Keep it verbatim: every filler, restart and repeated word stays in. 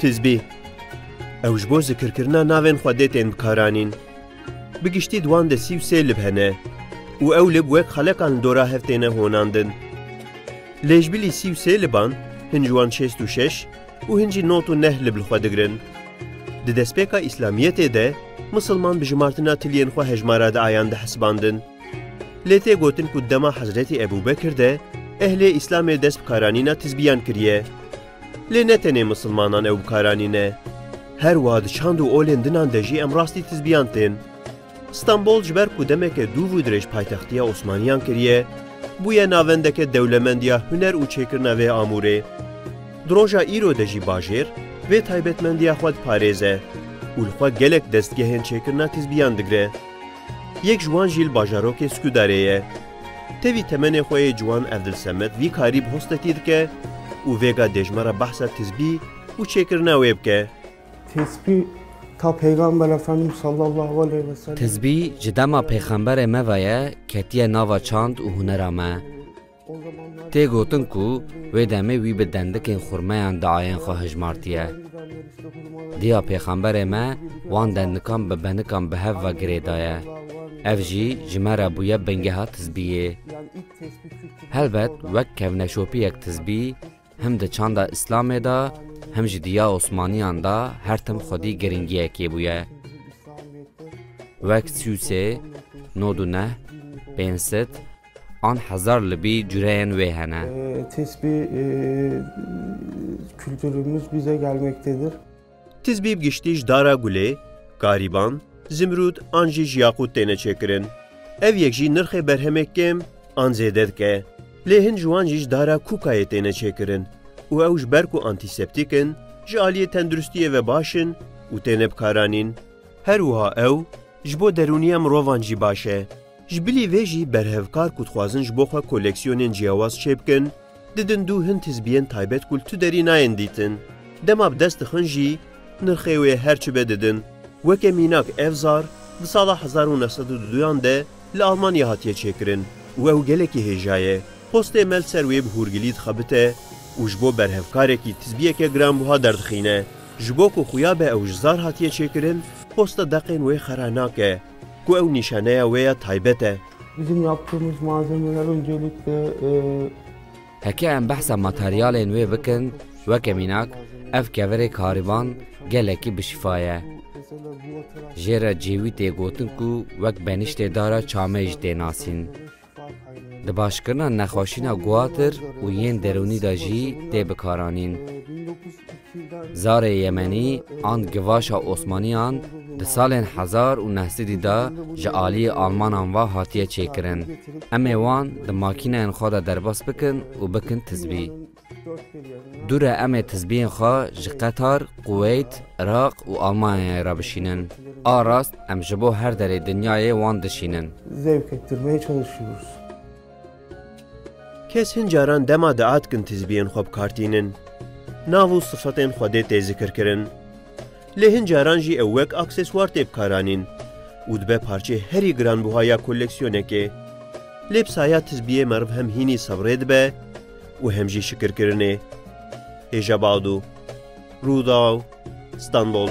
Tizbî. Ew ji bo zikirkirina navên Xwedê tên bikaranîn. Bi giştî di wan de sî û sê lib hene û ew lib wek xelekan li dora hev têne honandin. Lê ji bilî sî û sê liban, hin ji wan şêst û şeş û hin jî nod û neh lib li xwe digirin. Di destpêka Îslamiyetê de, misilman bi jimartina tiliyên xwe hejmara diayan dihesibandin. Lê tê gotin ku dema Hezretî Ebû Bekir de ehlê Îslamê dest bi karanîna tizbiyan kiriye. Lê ne tenê misilmanan ew bi karanîne. Her wiha di çand û olên dinan de jî em rastî tizbiyan tên. Stenbol ji ber ku demeke dûv û dirêj paytextiya Osmaniyan kiriye, bûye navendeke dewlemend ya huner û çêkirina vê amûrê. Di roja îro de jî bajêr vê taybetmendiya xwe diparêze û li xwe gelek destgehên çêkirina tizbiyan digre. Yek ji wan jî li bajarokê Skudarê ye. Tevî temenê xwe yê ciwan Evdil Semed vî karî bi hostetî dike û vêga dê ji me re behsa tizbî û çêkirina wê bike. Tesbî ta Peygamber Efendimiz sallallahu aleyhi ve sellem. Tizbî ji dema pêxemberê me ve ye, ketiye nava çand û hunera me. Tê gotin ku wê demê wî bi dendikên xurmeyan diayên xwe hijmartiye. Diya pêxemberê me wan dendikan bi benikan bi hev ve girêdaye. Ev jî ji me re bûye bingeha tizbiyê. Helbet wek kevneşopiyek tizbî, him di çanda Îslamê de, him jî di ya Osmaniyan de her tim xwedî giringiyekê bûye. Wek sî û sê, nod û neh, pênc sed an hezar libî cureyên wê hene. E, tesbih, e, kültürümüz bize gelmektedir. Tizbî bi giştî ji dara gulê, karîban, zimrûd an jî ji yaqût têne çêkirin. Ev yek jî nirxê berhemê kêm an zêde dike. Lê hin ji wan jî ji dara kûkayê têne çêkirin û ew ji ber ku antîseptîk in, ji aliyê tenduristiyê ve baş in û têne bikaranîn. Her wiha ew ji bo derûniya mirovan jî baş e. Ji bilî vê jî berhevkar ku dixwazin ji bo xwe koleksiyonên ciyawaz çêbikin, didin dû hin tizbiyên taybet ku li tu derî nayên dîtin. Dema bi dest dixin jî, nirxê wê her çi be didin. Weke mînak ev zar di sala hezar û neh sed û duduyan de li Almanya hatiye çêkirin û ew gelekî hêja ye. Postê me li ser wê bi hûrgilî dixebite û ji bo berhevkarekî tizbiyeke giranbuha derdixîne. Ji bo ku xuya be ew ji zar hatiye çêkirin, posta deqên wê xera nake, ku ew nîşaneya wê ya taybet e. Bizim yaptığımız malzemeler öncelikle, e, Heke em behsa materyalên wê bikin, weke mînak, ev kevirê karîban gelekî bi şifa ye. Jê re cêwî tê gotin ku wek beniştê dara çamê jî tê nasîn. Di başkirina nexweşîna guhatir û yên derûnî de jî tê bikaranîn. Zarê Yemenî an givaşa Osmaniyan di salên hezar û neh sedî de ji aliyê Almanan ve hatiye çêkirin. Em ê wan di makîneyên xwe de derbas bikin û bikin tizbî. Dû re em ê tizbiyên xwe ji Qetar, Kuweyt, Iraq û Almanyayê re bişînin. A rast em ji bo her derê dinyayê wan dişînin. Zevk ettirmeye çalışıyoruz. Kes hin caran dema dua dikin tizbiyên xwe bi kar tînin. Nav û sifetên Xwedê tê zikirkirin. Lê hin caran jî ew wek akseswar tê bikaranîn û dibe parçeyê herî giranbuha ya koleksiyonekê. Lê bi saya tizbiyê meriv hem hînî sebrê dibe û hem jî şikirkirinê. Hêja Badu, Rûdaw, Stenbol.